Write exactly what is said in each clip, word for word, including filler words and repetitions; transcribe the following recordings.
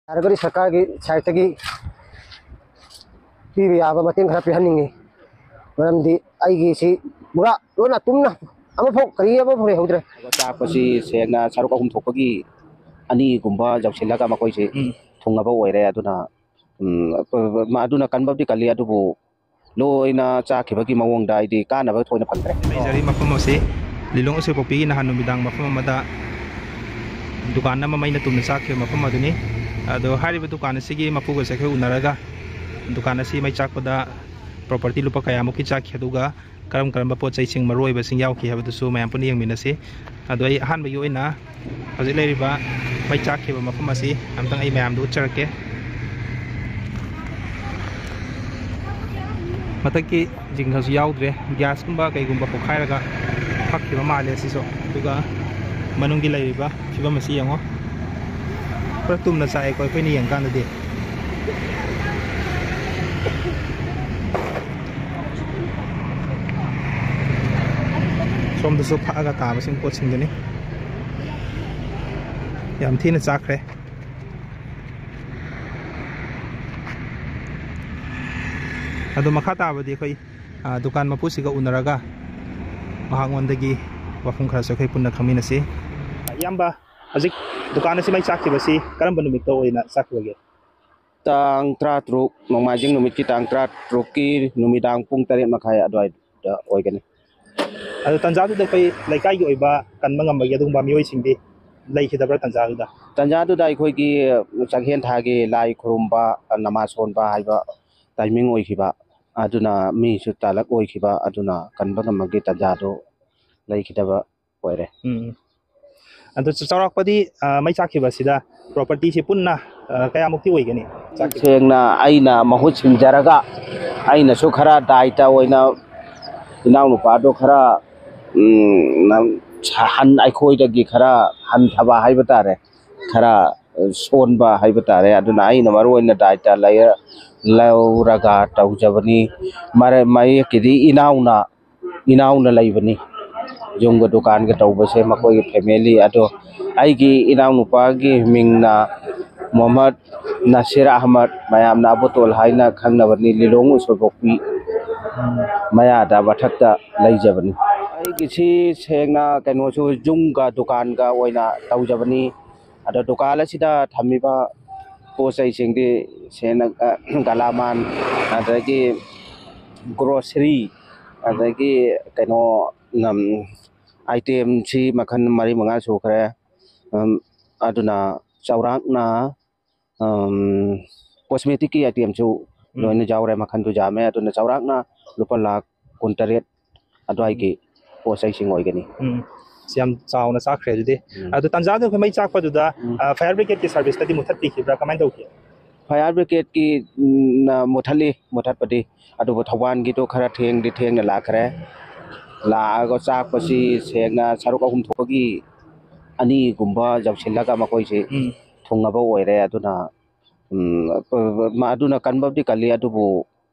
ꯌꯥꯔꯒꯗꯤ ꯁꯔꯀꯥꯔꯒꯤ ꯁꯥꯏꯠꯇꯒꯤ ꯄꯤꯕ ꯌꯥꯕ ꯃꯇꯦꯡ ꯈꯔ ꯄꯤꯍꯟꯅꯤꯡꯉꯤ꯫ ꯃꯔꯝꯗꯤ ꯑꯩꯒꯤꯁꯤ ꯄꯨꯔꯥ ꯂꯣꯏꯅ ꯇꯨꯝꯅ ꯑꯃꯐꯥꯎ, ꯀꯔꯤ ꯑꯃꯐꯥꯎ ꯂꯩꯍꯧꯗ꯭ꯔꯦ꯫ ꯆꯥꯛꯄꯁꯤ ꯁꯦꯡꯅ ꯁꯔꯨꯛ ꯑꯍꯨꯝ ꯊꯣꯛꯄꯒꯤ ꯑꯅꯤꯒꯨꯝꯕ ꯌꯧꯁꯤꯜꯂꯒ ꯃꯈꯣꯏꯁꯤ ꯎꯝ꯫ ꯊꯨꯡꯉꯕ ꯑꯣꯏꯔꯦ꯫ ꯑꯗꯨꯅ, ꯎꯝ, ꯑꯗꯨꯅ ꯀꯟꯕꯕꯨꯗꯤ ꯀꯜꯂꯤ, ꯑꯗꯨꯕꯨ ꯂꯣꯏꯅ ꯆꯥꯛꯈꯤꯕꯒꯤ ꯃꯑꯣꯡꯗ ꯍꯥꯏꯗꯤ ꯀꯥꯟꯅꯕ ꯊꯣꯏꯅ ꯐꯪꯗ꯭ꯔꯦ꯫ ꯂꯩꯖꯔꯤ ꯃꯐꯝ ꯑꯁꯤ ꯂꯤꯂꯣꯡ ꯎꯁꯣꯏꯄꯣꯛꯄꯤꯒꯤ ꯅꯍꯥꯟ ꯅꯨꯃꯤꯗꯥꯡ ꯃꯐꯝ ꯑꯃꯗ ꯗꯨꯀꯥꯟ ꯑꯃ ꯃꯩꯅ ꯇꯨꯝꯅ ꯆꯥꯛꯈꯤꯕ ꯃꯐꯝ ꯑꯗꯨꯅꯤ꯫ ꯑꯗꯣ ꯍꯥꯏꯔꯤꯕ ꯗꯨꯀꯥꯟ ꯑꯁꯤꯒꯤ ꯃꯄꯨꯒꯁꯦ ꯑꯩꯈꯣꯏ ꯎꯅꯔꯒ ꯗꯨꯀꯥꯟ ꯑꯁꯤ ꯃꯩ ꯆꯥꯛꯄꯗ property ꯂꯨꯄꯥ ꯀꯌꯥꯃꯨꯛꯀꯤ ꯆꯥꯛꯈꯤ, ꯑꯗꯨꯒ ꯀꯔꯝ ꯀꯔꯝꯕ ꯄꯣꯠ ꯆꯩꯁꯤꯡ ꯃꯔꯨ ꯑꯣꯏꯕꯁꯤꯡ ꯌꯥꯎꯈꯤ ꯍꯥꯏꯕꯗꯨꯁꯨ ꯃꯌꯥꯝ ꯄꯨꯟꯅ ꯌꯦꯡꯃꯤꯟꯅꯁꯤ꯫ ꯑꯗꯣ ꯑꯩ ꯑꯍꯥꯟꯕꯒꯤ ꯑꯣꯏꯅ ꯍꯧꯖꯤꯛ ꯂꯩꯔꯤꯕ ꯃꯩ ꯆꯥꯛꯈꯤꯕ ꯃꯐꯝ ꯑꯁꯤ ꯑꯝꯇꯪ ꯑꯩ ꯃꯌꯥꯝꯗ ꯎꯠꯆꯔꯛꯀꯦ꯫ ꯃꯊꯛꯀꯤ ꯖꯤꯡꯒꯁꯨ ꯌꯥꯎꯗ꯭ꯔꯦ, ꯒ꯭ꯌꯥꯁꯀꯨꯝꯕ ꯀꯩꯒꯨꯝꯕ ꯄꯣꯛꯈꯥꯏꯔꯒ ꯐꯛꯈꯤꯕ ꯃꯥꯜꯂꯦ ꯁꯤꯁꯨ꯫ ꯑꯗꯨꯒ ꯃꯅꯨꯡꯒꯤ ꯂꯩꯔꯤꯕ ꯐꯤꯕꯝ ꯑꯁꯤ ꯌꯦꯡꯉꯣ, ꯄꯨꯔꯥ ꯇꯨꯝꯅ ꯆꯥꯛꯑꯦꯀꯣ ꯑꯩꯈꯣꯏꯅ ꯌꯦꯡꯀꯥꯟꯗꯗꯤ꯫ ꯁꯣꯝꯗꯁꯨ ꯐꯛꯑꯒ ꯇꯥꯕꯁꯤꯡ ꯄꯣꯠꯁꯤꯡꯗꯨꯅꯤ꯫ ꯌꯥꯝ ꯊꯤꯅ ꯆꯥꯛꯈ꯭ꯔꯦ꯫ ꯑꯗꯣ ꯃꯈꯥ ꯇꯥꯕꯗꯤ ꯑꯩꯈꯣꯏ, ꯑ, ꯗꯨꯀꯥꯟ ꯃꯄꯨꯁꯤꯒ ꯎꯅꯔꯒ ꯃꯍꯥꯛꯉꯣꯟꯗꯒꯤ ꯋꯥꯐꯝ ꯈꯔꯁꯨ ꯑꯩꯈꯣꯏ ꯄꯨꯟꯅ ꯈꯪꯃꯤꯟꯅꯁꯤ꯫ ꯏꯌꯥꯝꯕ, ꯍꯧꯖꯤꯛ ꯗꯨꯀꯥꯟ ꯑꯁꯤ ꯃꯩ ꯆꯥꯛꯈꯤꯕꯁꯤ ꯀꯔꯝꯕ ꯅꯨꯃꯤꯠꯇ ꯑꯣꯏꯅ ꯆꯥꯛꯈꯤꯕꯒꯦ? ꯇꯥꯡ ꯇꯔꯥꯇꯔꯨꯛ, ꯅꯣꯡꯃꯥꯏꯖꯤꯡ ꯅꯨꯃꯤꯠꯀꯤ ꯇꯥꯡ ꯇꯔꯥꯇꯔꯨꯛꯀꯤ ꯅꯨꯃꯤꯗꯥꯡ ꯄꯨꯡ ꯇꯔꯦꯠ ꯃꯈꯥꯏ ꯑꯗꯨꯋꯥꯏꯗ ꯑꯣꯏꯒꯅꯤ꯫ ꯑꯗꯣ ꯇꯟꯖꯥꯗꯨꯗ ꯑꯩꯈꯣꯏ ꯂꯩꯀꯥꯏꯒꯤ ꯑꯣꯏꯕ ꯀꯟꯕ ꯉꯝꯕꯒꯤ ꯑꯗꯨꯒꯨꯝꯕ ꯃꯤꯑꯣꯏꯁꯤꯡꯗꯤ ꯂꯩꯈꯤꯗꯕ꯭ꯔꯥ ꯇꯟꯖꯥꯗꯨꯗ? ꯇꯟꯖꯥꯗꯨꯗ ꯑꯩꯈꯣꯏꯒꯤ ꯆꯥꯛꯍꯦꯟ ꯊꯥꯒꯤ ꯂꯥꯏ ꯈꯨꯔꯨꯝꯕ, ꯅꯃꯥꯖ ꯁꯣꯟꯕ ꯍꯥꯏꯕ timing ꯑꯣꯏꯈꯤꯕ, ꯑꯗꯨꯅ ꯃꯤꯁꯨ ꯇꯥꯂꯛ ꯑꯣꯏꯈꯤꯕ, ꯑꯗꯨꯅ ꯀꯟꯕ ꯉꯝꯕꯒꯤ ꯇꯟꯖꯥꯗꯨ ꯂꯩꯈꯤꯗꯕ ꯑꯣꯏꯔꯦ꯫ ꯎꯝ꯫ ꯑꯗꯨ ꯆ-, ꯆꯥꯎꯔꯥꯛꯄꯗꯤ, ꯑ, ꯃꯩ ꯆꯥꯛꯈꯤꯕꯁꯤꯗ propertyꯁꯤ ꯄꯨꯟꯅ, ꯑ, ꯀꯌꯥꯃꯨꯛꯇꯤ ꯑꯣꯏꯒꯅꯤ? ꯆꯥꯛꯈꯤꯕ? ꯁꯦꯡꯅ ꯑꯩꯅ ꯃꯍꯨꯠ ꯁꯤꯟꯖꯔꯒ ꯑꯩꯅꯁꯨ ꯈꯔ ꯗꯥꯏꯇ ꯑꯣꯏꯅ ꯏꯅꯥꯎꯅꯨꯄꯥꯗꯣ ꯈꯔ, ꯎꯝ, ꯅꯪ ꯍꯟ-, ꯑꯩꯈꯣꯏꯗꯒꯤ ꯈꯔ ꯍꯟꯊꯕ ꯍꯥꯏꯕ ꯇꯥꯔꯦ, ꯈꯔ ꯁꯣꯟꯕ ꯍꯥꯏꯕ ꯇꯥꯔꯦ꯫ ꯑꯗꯨꯅ ꯑꯩꯅ ꯃꯔꯨ ꯑꯣꯏꯅ ꯗꯥꯏꯇ ꯂꯩꯔ-, ꯂꯧꯔꯒ ꯇꯧꯖꯕꯅꯤ꯫ ꯃꯔ-, ꯃꯌꯦꯛꯀꯤꯗꯤ ꯏꯅꯥꯎꯅ, ꯏꯅꯥꯎꯅ ꯂꯩꯕꯅꯤ꯫ ꯌꯨꯝꯒ ꯗꯨꯀꯥꯟꯒ ꯇꯧꯕꯁꯦ ꯃꯈꯣꯏꯒꯤ family꯫ ꯑꯗꯣ ꯑꯩꯒꯤ ꯏꯅꯥꯎꯅꯨꯄꯥꯒꯤ ꯃꯤꯡꯅ ꯃꯨꯍꯝꯃꯗ ꯅꯁꯤꯔ ꯑꯍꯃꯗ, ꯃꯌꯥꯝꯅ ꯑꯕꯨꯇꯣꯜ ꯍꯥꯏꯅ ꯈꯪꯅꯕꯅꯤ, ꯂꯤꯂꯣꯡ ꯎꯁꯣꯏꯄꯣꯛꯄꯤ ꯃꯌꯥꯗ ꯃꯊꯛꯇ ꯂꯩꯖꯕꯅꯤ꯫ ꯑꯩꯒꯤꯁꯤ ꯁꯦꯡꯅ ꯀꯩꯅꯣꯁꯨ ꯌꯨꯝꯒ ꯗꯨꯀꯥꯟꯒ ꯑꯣꯏꯅ ꯇꯧꯖꯕꯅꯤ꯫ ꯑꯗꯣ ꯗꯨꯀꯥꯟ ꯑꯁꯤꯗ ꯊꯝꯃꯤꯕ ꯄꯣꯠ ꯆꯩꯁꯤꯡꯗꯤ ꯁꯦꯡꯅ, ꯑ, ꯒꯂꯥꯃꯥꯟ, ꯑꯗꯒꯤ ꯒ꯭ꯔꯣꯁꯔꯤ, ꯑꯗꯒꯤ ꯀꯩꯅꯣ, ꯎꯝ, ꯑꯥꯏꯇꯦꯝꯁꯤ ꯃꯈꯜ ꯃꯔꯤ ꯃꯉꯥ ꯁꯨꯈ꯭ꯔꯦ꯫ ꯎꯝ, ꯑꯗꯨꯅ ꯆꯥꯎꯔꯥꯛꯅ, ꯎꯝ, ꯀꯣꯁꯃꯦꯇꯤꯛꯀꯤ ꯑꯥꯏꯇꯦꯝꯁꯨ ꯎꯝ꯫ ꯂꯣꯏꯅ ꯌꯥꯎꯔꯦ, ꯃꯈꯜꯗꯨ ꯌꯥꯝꯃꯦ꯫ ꯑꯗꯨꯅ ꯆꯥꯎꯔꯥꯛꯅ ꯂꯨꯄꯥ ꯂꯥꯈ ꯀꯨꯟꯇꯔꯦꯠ ꯑꯗꯨꯋꯥꯏꯒꯤ ꯄꯣꯠ ꯆꯩꯁꯤꯡ ꯑꯣꯏꯒꯅꯤ꯫ ꯎꯝ꯫ ꯑꯁ, ꯌꯥꯝ ꯆꯥꯎꯅ ꯆꯥꯛꯈ꯭ꯔꯦ ꯑꯗꯨꯗꯤ꯫ ꯎꯝ꯫ ꯑꯗꯨ ꯇꯥꯟꯖꯥꯗꯨ ꯑꯩꯈꯣꯏ ꯃꯩ ꯆꯥꯛꯄꯗꯨꯗ, ꯎꯝ꯫ ꯑ, ꯐꯥꯌꯔ ꯕ꯭ꯔꯤꯒꯦꯗꯀꯤ ꯁꯥꯔꯚꯤꯁꯇꯗꯤ ꯃꯨꯊꯠꯄꯤꯈꯤꯕ꯭ꯔꯥ? ꯀꯃꯥꯏꯅ ꯇꯧꯈꯤ? ꯐꯥꯌꯔ ꯕ꯭ꯔꯤꯒꯦꯗꯀꯤ, ꯎꯝ, ꯅ ꯃꯨꯊꯠꯂꯤ, ꯃꯨꯊꯠꯄꯗꯤ꯫ ꯑꯗꯨꯕꯨ ꯊꯧꯕꯥꯜꯒꯤꯗꯣ ꯈꯔ ꯊꯦꯡꯗꯤ ꯊꯦꯡꯅ ꯂꯥꯛꯈ꯭ꯔꯦ꯫ ꯂꯥꯛꯑꯒ ꯆꯥꯛꯄꯁꯤ ꯁꯦꯡꯅ ꯁꯔꯨꯛ ꯑꯍꯨꯝ ꯊꯣꯛꯄꯒꯤ ꯑꯅꯤꯒꯨꯝꯕ ꯌꯧꯁꯤꯜꯂꯒ ꯃꯈꯣꯏꯁꯤ ꯎꯝ꯫ ꯊꯨꯡꯉꯕ ꯑꯣꯏꯔꯦ꯫ ꯑꯗꯨꯅ, ꯎꯝ, ꯑꯗꯨꯅ ꯀꯟꯕꯕꯨꯗꯤ ꯀꯜꯂꯤ, ꯑꯗꯨꯕꯨ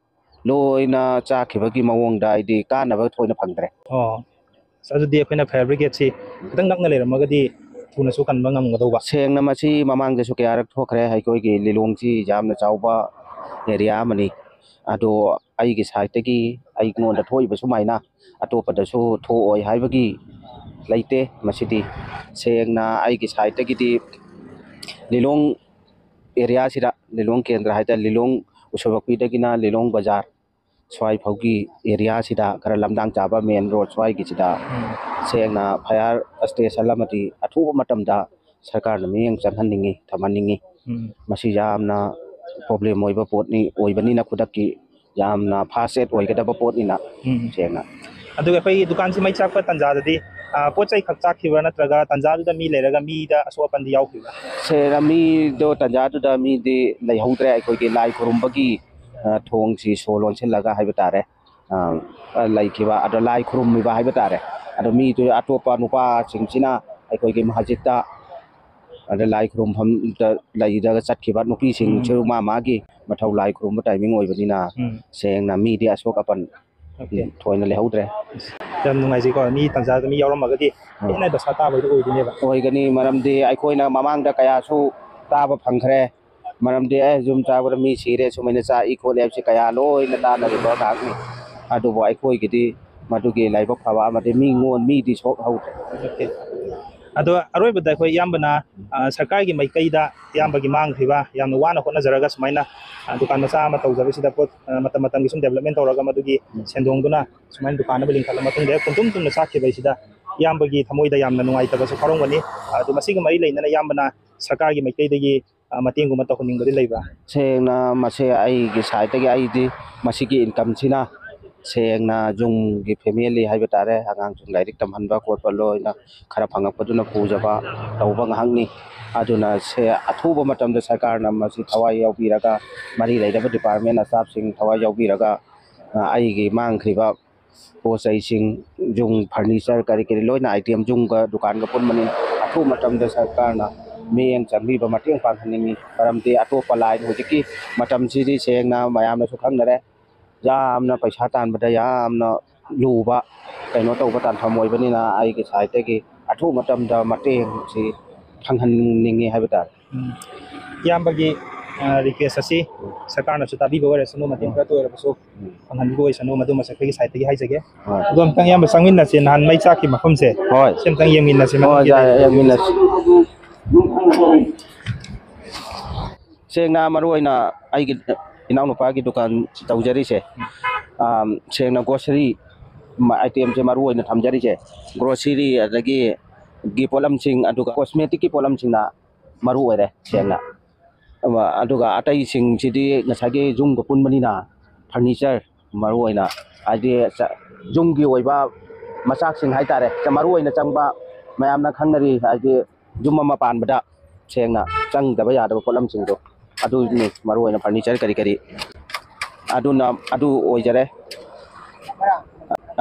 ꯂꯣꯏꯅ ꯆꯥꯈꯤꯕꯒꯤ ꯃꯑꯣꯡꯗ ꯍꯥꯏꯗꯤ ꯀꯥꯟꯅꯕ ꯊꯣꯏꯅ ꯐꯪꯗ꯭ꯔꯦ꯫ ꯑꯣ꯫ ꯑꯁ, ꯑꯗꯨꯗꯤ ꯑꯩꯈꯣꯏꯅ ꯐꯥꯌꯔ ꯕ꯭ꯔꯤꯒꯦꯗꯁꯤ ꯈꯤꯇꯪ ꯅꯛꯅ ꯂꯩꯔꯝꯃꯒꯗꯤ ꯊꯨꯅꯁꯨ ꯀꯟꯕ ꯉꯝꯒꯗꯧꯕ꯫ ꯁꯦꯡꯅ ꯃꯁꯤ ꯃꯃꯥꯡꯗꯁꯨ ꯀꯌꯥꯔꯛ ꯊꯣꯛꯈ꯭ꯔꯦ꯫ ꯑꯩꯈꯣꯏꯒꯤ ꯂꯤꯂꯣꯡꯁꯤ ꯌꯥꯝꯅ ꯆꯥꯎꯕ ꯑꯦꯔꯤꯌꯥ ꯑꯃꯅꯤ꯫ ꯑꯗꯣ ꯑꯩꯒꯤ ꯁꯥꯏꯠꯇꯒꯤ ꯑꯩꯉꯣꯟꯗ ꯊꯣꯛꯏꯕ ꯁꯨꯃꯥꯏꯅ ꯑꯇꯣꯞꯄꯗꯁꯨ ꯊꯣꯛꯑꯣꯏ ꯍꯥꯏꯕꯒꯤ ꯂꯩꯇꯦ꯫ ꯃꯁꯤꯗꯤ ꯁꯦꯡꯅ ꯑꯩꯒꯤ ꯁꯥꯏꯠꯇꯒꯤꯗꯤ ꯂꯤꯂꯣꯡ ꯑꯦꯔꯤꯌꯥꯁꯤꯗ, ꯂꯤꯂꯣꯡ ꯀꯦꯟꯗ꯭ꯔ ꯍꯥꯏꯇꯥꯔꯦ, ꯂꯤꯂꯣꯡ ꯎꯁꯣꯏꯄꯣꯛꯄꯤꯗꯒꯤꯅ ꯂꯤꯂꯣꯡ ꯕꯖꯥꯔ ꯁ꯭ꯋꯥꯏ ꯐꯥꯎꯒꯤ ꯑꯦꯔꯤꯌꯥꯁꯤꯗ, ꯈꯔ ꯂꯝꯗꯥꯡ ꯆꯥꯕ ꯃꯦꯟ ꯔꯣꯗ ꯁ꯭ꯋꯥꯏꯒꯤꯁꯤꯗ ꯎꯝ꯫ ꯁꯦꯡꯅ ꯐꯥꯌꯔ ꯁ꯭ꯇꯦꯁꯟ ꯑꯃꯗꯤ ꯑꯊꯨꯕ ꯃꯇꯝꯗ ꯁꯔꯀꯥꯔꯅ ꯃꯤꯠꯌꯦꯡ ꯆꯪꯍꯟꯅꯤꯡꯉꯤ, ꯊꯝꯍꯟꯅꯤꯡꯉꯤ꯫ ꯎꯝ꯫ ꯃꯁꯤ ꯌꯥꯝꯅ ꯄ꯭ꯔꯣꯕ꯭ꯂꯦꯝ ꯑꯣꯏꯕ ꯄꯣꯠꯅꯤ, ꯑꯣꯏꯕꯅꯤꯅ ꯈꯨꯗꯛꯀꯤ ꯌꯥꯝꯅ ꯐꯥꯁ ꯑꯦꯠ ꯑꯣꯏꯒꯗꯕ ꯄꯣꯠꯅꯤꯅ ꯎꯝ꯫ ꯁꯦꯡꯅ꯫ ꯑꯗꯨꯒ ꯑꯩꯈꯣꯏꯒꯤ ꯗꯨꯀꯥꯟꯁꯤ ꯃꯩ ꯆꯥꯛꯄ ꯇꯥꯟꯖꯥꯗꯗꯤ, ꯑ, ꯄꯣꯠ ꯆꯩ ꯈꯛ ꯆꯥꯛꯈꯤꯕ꯭ꯔꯥ, ꯅꯠꯇ꯭ꯔꯒ ꯇꯥꯟꯖꯥꯗꯨꯗ ꯃꯤ ꯂꯩꯔꯒ ꯃꯤꯗ ꯑꯁꯣꯛ ꯑꯄꯟꯗꯤ ꯌꯥꯎꯈꯤꯕ꯭ꯔꯥ? ꯁꯦꯡꯅ ꯃꯤꯗꯣ ꯇꯥꯟꯖꯥꯗꯨꯗ ꯃꯤꯗꯤ ꯂꯩꯍꯧꯗ꯭ꯔꯦ꯫ ꯑꯩꯈꯣꯏꯒꯤ ꯂꯥꯏ ꯈꯨꯔꯨꯝꯕꯒꯤ, ꯑ, ꯊꯣꯡꯁꯤ ꯁꯣ ꯂꯣꯟꯁꯤꯜꯂꯒ ꯍꯥꯏꯕ ꯇꯥꯔꯦ, ꯑ, ꯂꯩꯈꯤꯕ, ꯑꯗꯣ ꯂꯥꯏ ꯈꯨꯔꯨꯝꯃꯤꯕ ꯍꯥꯏꯕ ꯇꯥꯔꯦ꯫ ꯑꯗꯣ ꯃꯤꯗꯨ ꯑꯇꯣꯞꯄ ꯅꯨꯄꯥꯁꯤꯡꯁꯤꯅ ꯑꯩꯈꯣꯏꯒꯤ ꯃꯁꯖꯤꯠꯇ, ꯑꯗ ꯂꯥꯏ ꯈꯨꯔꯨꯝꯐꯝꯗ ꯂꯩꯔꯒ ꯆꯠꯈꯤꯕ ꯅꯨꯄꯤꯁꯤꯡꯁꯨ ꯎꯝ꯫ ꯃꯥ ꯃꯥꯒꯤ ꯃꯊꯧ ꯂꯥꯏ ꯈꯨꯔꯨꯝꯕ ꯇꯥꯏꯃꯤꯡ ꯑꯣꯏꯕꯅꯤꯅ ꯎꯝ꯫ ꯁꯦꯡꯅ ꯃꯤꯗꯤ ꯑꯁꯣꯛ ꯑꯄꯟ ꯑꯣꯀꯦ꯫ ꯊꯣꯏꯅ ꯂꯩꯍꯧꯗ꯭ꯔꯦ꯫ ꯌꯥꯝ ꯅꯨꯡꯉꯥꯏꯖꯩꯀꯣ, ꯃꯤ ꯇꯥꯟꯖꯥꯗ ꯃꯤ ꯌꯥꯎꯔꯝꯃꯒꯗꯤ ꯎꯝ꯫ ꯍꯦꯟꯅ ꯗꯁꯥ ꯇꯥꯕꯗꯣ ꯑꯣꯏꯗꯣꯏꯅꯦꯕ꯫ ꯑꯣꯏꯒꯅꯤ, ꯃꯔꯝꯗꯤ ꯑꯩꯈꯣꯏꯅ ꯃꯃꯥꯡꯗ ꯀꯌꯥꯁꯨ ꯆꯥꯕ ꯐꯪꯈ꯭ꯔꯦ꯫ ꯃꯔꯝꯗꯤ ꯑꯦ ꯌꯨꯝ ꯆꯥꯕꯗ ꯃꯤ ꯁꯤꯔꯦ, ꯁꯨꯃꯥꯏꯅ ꯆꯥꯛꯏ ꯈꯣꯠꯂꯦ ꯍꯥꯏꯕꯁꯤ ꯀꯌꯥ ꯂꯣꯏꯅ ꯇꯥꯅꯔꯤꯕ ꯉꯥꯛꯅꯤ꯫ ꯑꯗꯨꯕꯨ ꯑꯩꯈꯣꯏꯒꯤꯗꯤ ꯃꯗꯨꯒꯤ ꯂꯥꯏꯕꯛ ꯐꯕ ꯑꯃꯗꯤ ꯃꯤꯉꯣꯟ ꯃꯤꯗꯤ ꯁꯣꯛꯍꯧꯗ꯭ꯔꯦ꯫ ꯑꯗꯣ ꯑꯔꯣꯏꯕꯗ ꯑꯩꯈꯣꯏ ꯏꯌꯥꯝꯕꯅ ꯁꯔꯀꯥꯔꯒꯤ ꯃꯥꯏꯀꯩꯗ ꯏꯌꯥꯝꯕꯒꯤ ꯃꯥꯡꯈ꯭ꯔꯤꯕ ꯌꯥꯝꯅ ꯋꯥꯅ ꯍꯣꯠꯅꯖꯔꯒ ꯁꯨꯃꯥꯏꯅ ꯗꯨꯀꯥꯟ ꯃꯆꯥ ꯑꯃ ꯇꯧꯖꯕꯁꯤꯗ ꯄꯣꯠ ꯃꯇꯝ ꯃꯇꯝꯒꯤ ꯁꯨꯝ ꯗꯦꯕꯂꯞꯃꯦꯟ ꯇꯧꯔꯒ ꯃꯗꯨꯒꯤ ꯁꯦꯟꯗꯣꯡꯗꯨꯅ ꯁꯨꯃꯥꯏꯅ ꯗꯨꯀꯥꯟ ꯑꯃ ꯂꯤꯡꯈꯠꯂ ꯃꯇꯨꯡꯗ ꯍꯦꯛ ꯄꯨꯡꯇꯨꯝ ꯇꯨꯝꯅ ꯆꯥꯛꯈꯤꯕ ꯍꯥꯏꯁꯤꯗ ꯏꯌꯥꯝꯕꯒꯤ ꯊꯃꯣꯏꯗ ꯌꯥꯝꯅ ꯅꯨꯡꯉꯥꯏꯇꯕꯁꯨ ꯐꯥꯎꯔꯝꯒꯅꯤ꯫ ꯑꯗꯨ ꯃꯁꯤꯒ ꯃꯔꯤ ꯂꯩꯅꯅ ꯏꯌꯥꯝꯕꯅ ꯁꯔꯀꯥꯔꯒꯤ ꯃꯥꯏꯀꯩꯗꯒꯤ ꯃꯇꯦꯡꯒꯨꯝꯕ ꯇꯧꯍꯟꯅꯤꯡꯕꯗꯤ ꯂꯩꯕ꯭ꯔꯥ? ꯁꯦꯡꯅ ꯃꯁꯦ ꯑꯩꯒꯤ ꯁꯥꯏꯠꯇꯒꯤ ꯑꯩꯗꯤ ꯃꯁꯤꯒꯤ ꯏꯟꯀꯝꯁꯤꯅ ꯁꯦꯡꯅ ꯌꯨꯝꯒꯤ ꯐꯦꯃꯤꯂꯤ ꯍꯥꯏꯕ ꯇꯥꯔꯦ, ꯑꯉꯥꯡꯁꯤꯡ ꯂꯥꯏꯔꯤꯛ ꯇꯝꯍꯟꯕ ꯈꯣꯠꯄ ꯂꯣꯏꯅ ꯈꯔ ꯐꯪꯉꯛꯄꯗꯨꯅ ꯄꯨꯖꯕ ꯇꯧꯕ ꯉꯥꯏꯍꯥꯛꯅꯤ꯫ ꯑꯗꯨꯅ ꯁꯦ ꯑꯊꯨꯕ ꯃꯇꯝꯗ ꯁꯔꯀꯥꯔꯅ ꯃꯁꯤ ꯊꯋꯥꯏ ꯌꯥꯎꯕꯤꯔꯒ ꯃꯔꯤ ꯂꯩꯅꯕ ꯗꯤꯄꯥꯔꯠꯃꯦꯟ ꯁ꯭ꯇꯥꯐꯁꯤꯡ ꯊꯋꯥꯏ ꯌꯥꯎꯕꯤꯔꯒ ꯑꯩꯒꯤ ꯃꯥꯡꯈ꯭ꯔꯤꯕ ꯄꯣꯠ ꯆꯩꯁꯤꯡ, ꯌꯨꯝ ꯐꯔꯅꯤꯆꯔ ꯀꯔꯤ ꯀꯔꯤ ꯂꯣꯏꯅ ꯑꯥꯏꯇꯦꯝ ꯌꯨꯝꯒ ꯗꯨꯀꯥꯟꯒ ꯄꯨꯟꯕꯅꯤ꯫ ꯑꯊꯨꯕ ꯃꯇꯝꯗ ꯁꯔꯀꯥꯔꯅ ꯃꯤꯠꯌꯦꯡ ꯆꯪꯕꯤꯕ ꯃꯇꯦꯡ ꯄꯥꯡꯍꯟꯅꯤꯡꯉꯤ꯫ ꯃꯔꯝꯗꯤ ꯑꯇꯣꯞꯄ ꯂꯥꯏꯟ ꯍꯧꯖꯤꯛꯀꯤ ꯃꯇꯝꯁꯤꯗꯤ ꯁꯦꯡꯅ ꯃꯌꯥꯝꯅꯁꯨ ꯈꯪꯅꯔꯦ, ꯌꯥꯝꯅ ꯄꯩꯁꯥ ꯇꯥꯟꯕꯗ ꯌꯥꯝꯅ ꯂꯨꯕ ꯀꯩꯅꯣ ꯇꯧꯕ ꯇꯥꯟꯐꯝ ꯑꯣꯏꯕꯅꯤꯅ ꯑꯩꯒꯤ ꯁꯥꯏꯠꯇꯒꯤ ꯑꯊꯨꯕ ꯃꯇꯝꯗ ꯃꯇꯦꯡꯁꯤ ꯐꯪꯍꯟꯅꯤꯡꯉꯤ ꯍꯥꯏꯕ ꯇꯥꯔꯦ꯫ ꯏꯌꯥꯝꯕꯒꯤ ꯔꯤꯀ꯭ꯋꯦꯁ ꯑꯁꯤ ꯁꯔꯀꯥꯔꯅꯁꯨ ꯇꯥꯕꯤꯕ ꯑꯣꯏꯔꯁꯅꯨ, ꯃꯇꯦꯡ ꯈꯔꯇ ꯑꯣꯏꯔꯕꯁꯨ ꯐꯪꯍꯟꯕꯤꯕ ꯑꯣꯏꯁꯅꯨ, ꯃꯗꯨꯃꯁꯨ ꯑꯩꯈꯣꯏꯒꯤ ꯁꯥꯏꯠꯇꯒꯤ ꯍꯥꯏꯖꯒꯦ꯫ ꯍꯣꯏ꯫ ꯑꯗꯣ ꯑꯝꯇꯪ ꯏꯌꯥꯝꯕ ꯆꯪꯃꯤꯟꯅꯁꯦ, ꯅꯍꯥꯟ ꯃꯩ ꯆꯥꯛꯈꯤ ꯃꯐꯝꯁꯦ꯫ ꯍꯣꯏ꯫ ꯁꯤ ꯑꯝꯇꯪ ꯌꯦꯡꯃꯤꯟꯅꯁꯦ, ꯍꯣꯏ, ꯃꯅꯨꯡꯒꯤ ꯌꯥꯏ, ꯂꯩꯔꯤꯕ ꯌꯦꯡꯃꯤꯟꯅꯁꯤ꯫ ꯁꯦꯡꯅ ꯃꯔꯨ ꯑꯣꯏꯅ ꯑꯩꯒꯤ ꯏꯅꯥꯎꯅꯨꯄꯥꯒꯤ ꯗꯨꯀꯥꯟ ꯇꯧꯖꯔꯤꯁꯦ, ꯑꯥꯝ, ꯁꯦꯡꯅ ꯒ꯭ꯔꯣꯁꯔꯤ ꯑꯥꯏꯇꯦꯝꯁꯦ ꯃꯔꯨ ꯑꯣꯏꯅ ꯊꯝꯖꯔꯤꯁꯦ, ꯒ꯭ꯔꯣꯁꯔꯤ ꯑꯗꯒꯤ ꯒꯤ ꯄꯣꯠꯂꯝꯁꯤꯡ, ꯑꯗꯨꯒ ꯀꯣꯁꯃꯦꯇꯤꯛꯀꯤ ꯄꯣꯠꯂꯝꯁꯤꯡꯅ ꯃꯔꯨ ꯑꯣꯏꯔꯦ ꯁꯦꯡꯅ꯫ ꯑꯗꯨꯒ ꯑꯇꯩꯁꯤꯡꯁꯤꯗꯤ ꯉꯁꯥꯏꯒꯤ ꯌꯨꯝꯒ ꯄꯨꯟꯕꯅꯤꯅ ꯐꯔꯅꯤꯆꯔ ꯃꯔꯨ ꯑꯣꯏꯅ, ꯍꯥꯏꯗꯤ ꯌꯨꯝꯒꯤ ꯑꯣꯏꯕ ꯃꯆꯥꯛꯁꯤꯡ ꯍꯥꯏꯇꯥꯔꯦ, ꯃꯔꯨ ꯑꯣꯏꯅ ꯆꯪꯕ, ꯃꯌꯥꯝꯅ ꯈꯪꯅꯔꯤ, ꯍꯥꯏꯗꯤ ꯌꯨꯝ ꯑꯃ ꯄꯥꯟꯕꯗ ꯁꯦꯡꯅ ꯆꯪꯗꯕ ꯌꯥꯗꯕ ꯄꯣꯠꯂꯝꯁꯤꯡꯗꯣ, ꯑꯗꯨꯅꯤ ꯃꯔꯨ ꯑꯣꯏꯅ ꯐꯔꯅꯤꯆꯔ ꯀꯔꯤ ꯀꯔꯤ, ꯑꯗꯨꯅ ꯑꯗꯨ ꯑꯣꯏꯖꯔꯦ꯫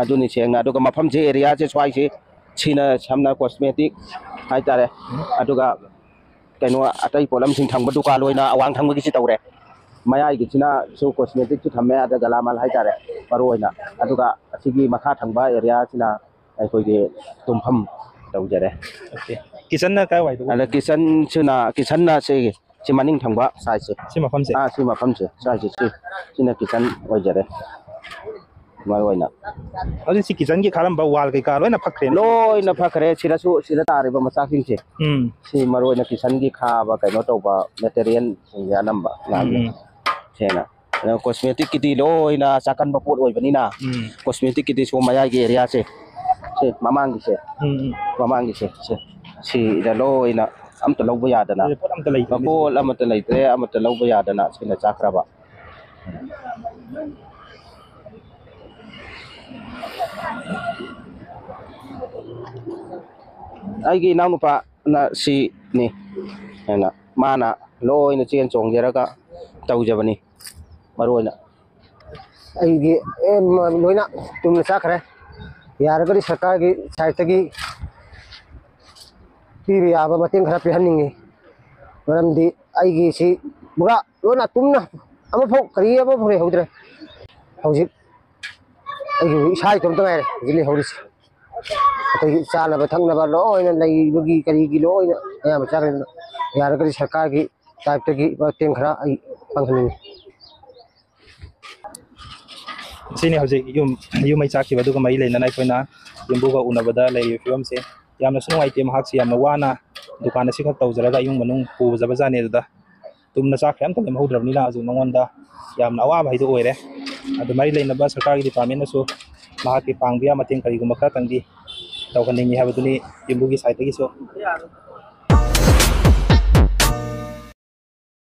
ꯑꯗꯨꯅꯤ ꯁꯦꯡꯅ꯫ ꯑꯗꯨꯒ ꯃꯐꯝꯁꯦ, ꯑꯦꯔꯤꯌꯥꯁꯦ ꯁ꯭ꯋꯥꯏꯁꯦ, ꯁꯤꯅ ꯁꯝꯅ ꯀꯣꯁꯃꯦꯇꯤꯛ ꯍꯥꯏꯇꯥꯔꯦ, ꯑꯗꯨꯒ ꯀꯩꯅꯣ ꯑꯇꯩ ꯄꯣꯠꯂꯝꯁꯤꯡ ꯊꯝꯕ ꯗꯨꯀꯥꯟ ꯑꯣꯏꯅ ꯑꯋꯥꯡ ꯊꯪꯕꯒꯤꯁꯤ ꯇꯧꯔꯦ꯫ ꯃꯌꯥꯏꯒꯤꯁꯤꯅꯁꯨ ꯀꯣꯁꯃꯦꯇꯤꯛꯁꯨ ꯊꯝꯃꯦ, ꯑꯗ ꯒꯂꯥꯃꯜ ꯍꯥꯏꯇꯥꯔꯦ ꯃꯔꯨ ꯑꯣꯏꯅ꯫ ꯑꯗꯨꯒ ꯑꯁꯤꯒꯤ ꯃꯈꯥ ꯊꯪꯕ ꯑꯦꯔꯤꯌꯥꯁꯤꯅ ꯑꯩꯈꯣꯏꯒꯤ ꯇꯨꯝꯐꯝ ꯇꯧꯖꯔꯦ꯫ ꯑꯣꯀꯦ꯫ ꯀꯤꯆꯟꯅ ꯀꯥꯏꯋꯥꯏꯗ ꯑꯣꯏ? ꯑꯗ ꯀꯤꯆꯟꯁꯤꯅ, ꯀꯤꯆꯟꯅ ꯁꯤ, ꯁꯤ ꯃꯅꯤꯡ ꯊꯪꯕ ꯁꯥꯏꯖꯁꯦ꯫ ꯁꯤ ꯃꯐꯝꯁꯦ? ꯑꯥ, ꯁꯤ ꯃꯐꯝꯁꯦ, ꯁꯥꯏꯖꯁꯦ, ꯁꯤ, ꯁꯤꯅ ꯀꯤꯆꯟ ꯑꯣꯏꯖꯔꯦ꯫ ꯃꯔꯨ ꯑꯣꯏꯅ꯫ ꯍꯧꯖꯤꯛ ꯁꯤ ꯀꯤꯆꯟꯒꯤ ꯈꯥꯔꯝꯕ ꯋꯥꯜ ꯀꯩꯀꯥ ꯂꯣꯏꯅ ꯐꯛꯈ꯭ꯔꯦꯅꯦ? ꯂꯣꯏꯅ ꯐꯛꯈ꯭ꯔꯦ꯫ ꯁꯤꯗꯁꯨ, ꯁꯤꯗ ꯇꯥꯔꯤꯕ ꯃꯆꯥꯛꯁꯤꯡꯁꯦ, ꯎꯝ꯫ ꯁꯤ ꯃꯔꯨ ꯑꯣꯏꯅ ꯀꯤꯆꯟꯒꯤ ꯈꯥꯕ, ꯀꯩꯅꯣ ꯇꯧꯕ ꯃꯦꯇꯔꯤꯌꯦꯜꯁꯤꯡꯁꯦ ꯑꯅꯝꯕ ꯂꯥꯛꯏ꯫ ꯎꯝ, ꯎꯝ꯫ ꯁꯦꯡꯅ꯫ ꯑꯗꯣ ꯀꯣꯁꯃꯦꯇꯤꯛꯀꯤꯗꯤ ꯂꯣꯏꯅ ꯆꯥꯛꯀꯟꯕ ꯄꯣꯠ ꯑꯣꯏꯕꯅꯤꯅ, ꯎꯝ꯫ ꯀꯣꯁꯃꯦꯇꯤꯛꯀꯤꯗꯤ ꯁꯣꯝ ꯃꯌꯥꯏꯒꯤ ꯑꯦꯔꯤꯌꯥꯁꯦ, ꯁꯤ ꯃꯃꯥꯡꯒꯤꯁꯦ, ꯎꯝ, ꯎꯝ꯫ ꯃꯃꯥꯡꯒꯤꯁꯦ, ꯁꯦ, ꯁꯤꯗ ꯂꯣꯏꯅ ꯑꯝꯇ ꯂꯧꯕ ꯌꯥꯗꯅ, ꯑꯗꯨꯗꯤ ꯄꯣꯠ ꯑꯝꯇ ꯂꯩꯇ꯭ꯔꯦꯅꯦ꯫ ꯃꯄꯣꯠ ꯑꯃꯠꯇ ꯂꯩꯇ꯭ꯔꯦ, ꯑꯃꯠꯇ ꯂꯧꯕ ꯌꯥꯗꯅ ꯁꯤꯅ ꯆꯥꯛꯈ꯭ꯔꯕ꯫ ꯑꯩꯒꯤ ꯏꯅꯥꯎꯅꯨꯄꯥꯅ ꯁꯤꯅꯤ ꯍꯥꯏꯅ, ꯃꯥꯅ ꯂꯣꯏꯅ ꯆꯦꯟ ꯆꯣꯡꯖꯔꯒ ꯇꯧꯖꯕꯅꯤ꯫ ꯃꯔꯨ ꯑꯣꯏꯅ ꯑꯩꯒꯤ, ꯑꯦ, ꯃ-, ꯂꯣꯏꯅ ꯇꯨꯝꯅ ꯆꯥꯈ꯭ꯔꯦ꯫ ꯌꯥꯔꯒꯗꯤ ꯁꯔꯀꯥꯔꯒꯤ ꯁꯥꯏꯠꯇꯒꯤ ꯄꯤꯕ ꯌꯥꯕ ꯃꯇꯦꯡ ꯈꯔ ꯄꯤꯍꯟꯅꯤꯡꯉꯤ꯫ ꯃꯔꯝꯗꯤ ꯑꯩꯒꯤꯁꯤ ꯄꯨꯔꯥ ꯂꯣꯏꯅ ꯇꯨꯝꯅ ꯑꯃꯐꯥꯎ, ꯀꯔꯤ ꯑꯃꯐꯥꯎ ꯂꯩꯍꯧꯗ꯭ꯔꯦ꯫ ꯍꯧꯖꯤꯛ ꯑꯩꯒꯤ ꯏꯁꯥ ꯏꯇꯣꯝꯇ ꯉꯥꯏꯔꯦ ꯍꯧꯖꯤꯛ ꯂꯩꯍꯧꯔꯤꯁꯦ꯫ ꯑꯇꯩ ꯆꯥꯅꯕ ꯊꯛꯅꯕ ꯂꯣꯏꯅ ꯂꯩꯕꯒꯤ ꯀꯔꯤꯒꯤ ꯂꯣꯏꯅ ꯑꯌꯥꯝꯕ ꯆꯥꯈ꯭ꯔꯦ꯫ ꯑꯗꯨꯅ ꯌꯥꯔꯒꯗꯤ ꯁꯔꯀꯥꯔꯒꯤ ꯁꯥꯏꯠꯇꯒꯤ ꯃꯇꯦꯡ ꯈꯔ ꯑꯩ ꯐꯪꯍꯟꯅꯤꯡꯉꯤ꯫ ꯁꯤꯅꯤ ꯍꯧꯖꯤꯛ ꯌꯨꯝ, ꯌꯨꯝ ꯃꯩ ꯆꯥꯛꯈꯤꯕ ꯑꯗꯨꯒ ꯃꯔꯤ ꯂꯩꯅꯅ ꯑꯩꯈꯣꯏꯅ ꯌꯨꯝꯕꯨꯒ ꯎꯅꯕꯗ ꯂꯩꯔꯤꯕ ꯐꯤꯕꯝꯁꯦ꯫ ꯌꯥꯝꯅꯁꯨ ꯅꯨꯡꯉꯥꯏꯇꯦ, ꯃꯍꯥꯛꯁꯤ ꯌꯥꯝꯅ ꯋꯥꯅ ꯗꯨꯀꯥꯟ ꯑꯁꯤꯈꯛ ꯇꯧꯖꯔꯒ ꯏꯃꯨꯡ ꯃꯅꯨꯡ ꯄꯨꯖꯕꯖꯥꯠꯅꯤ꯫ ꯑꯗꯨꯗ ꯇꯨꯝꯅ ꯆꯥꯛꯈ꯭ꯔꯦ ꯑꯝꯇ ꯂꯦꯝꯍꯧꯗ꯭ꯔꯕꯅꯤꯅ ꯍꯧꯖꯤꯛ ꯃꯉꯣꯟꯗ ꯌꯥꯝꯅ ꯑꯋꯥꯕ ꯍꯥꯏꯗꯨ ꯑꯣꯏꯔꯦ꯫ ꯑꯗꯨ ꯃꯔꯤ ꯂꯩꯅꯕ ꯁꯔꯀꯥꯔꯒꯤ ꯗꯤꯄꯥꯔꯠꯃꯦꯟꯅꯁꯨ ꯃꯍꯥꯛꯀꯤ ꯄꯥꯡꯕ ꯌꯥꯕ ꯃꯇꯦꯡ ꯀꯔꯤꯒꯨꯝꯕ ꯈꯔꯇꯪꯗꯤ ꯇꯧꯍꯟꯅꯤꯡꯉꯤ ꯍꯥꯏꯕꯗꯨꯅꯤ ꯌꯨꯝꯕꯨꯒꯤ ꯁꯥꯏꯠꯇꯒꯤꯁꯨ꯫